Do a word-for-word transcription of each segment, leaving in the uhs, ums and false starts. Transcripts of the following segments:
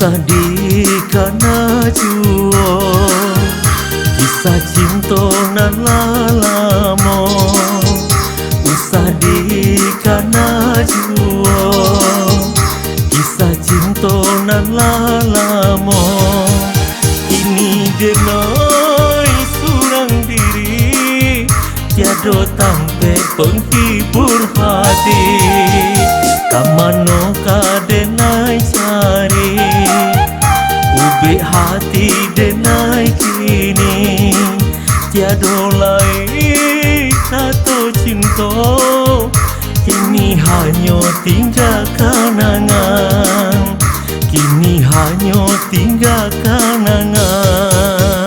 Usah dikana juo kisah cinto nan lah lamo. Usah dikana juo kisah cinto nan lah lamo. Kini denai surang diri, tiado tampek penghibur hati. Ka mano ka denai cari ubek hati denai kini? Tiado lai kato cinto, kini hanyo tingga kanangan. Kini hanyo tingga kanangan.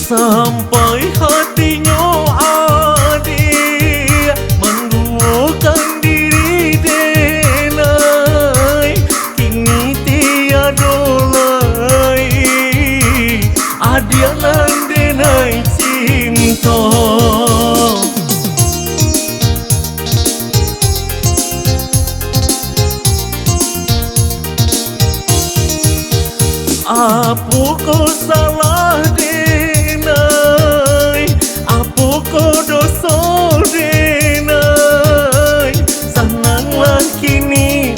Sampai hatinyo adiak manduokan diri denai, kini tiado lai adiak nan denai cinto. Apokoh salah denai? Apokoh doso denai? Sananglah kini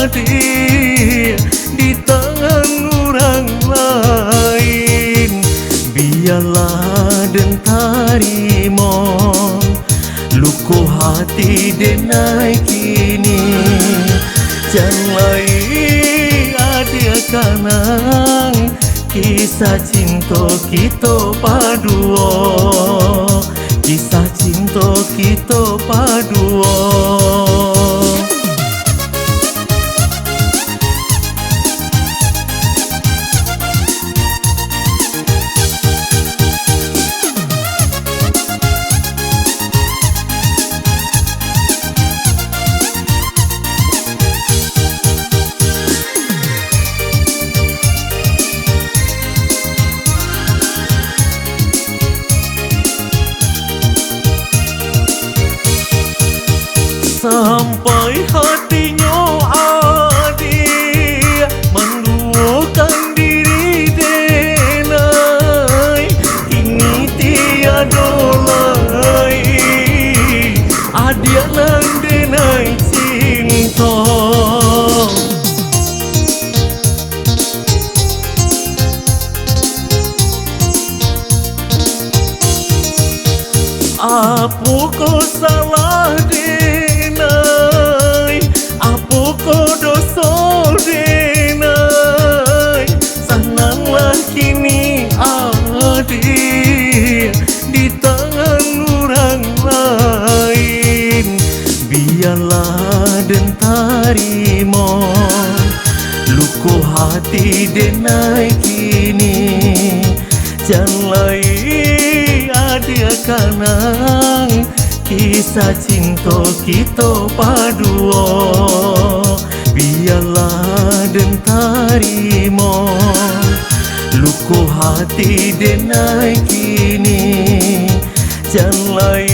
adiak di tangan urang lain. Bialah den tarimo luko hati denai kini. Jan lai adiak kanang kisah cinto kito paduo, kisah cinto kito paduo. Sampai hatinyo adiak manduokan diri denai, kini tiado lai adiak nan denai cinto. Apokoh salah denai? Apokoh doso denai? Sananglah kini adiak di tangan urang lain. Bialah den tarimo luko hati denai kini. Jan lai adiak kanang kisah cinto kito paduo. Bialah den tarimo luko hati denai kini. Jan lai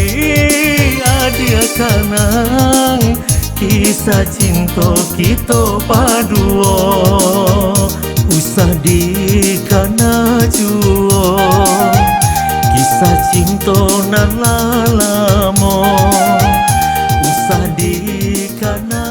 adiak kanang kisah cinto kito paduo. Usah dikana juo kisah cinto nan lah lamo. Usah dikana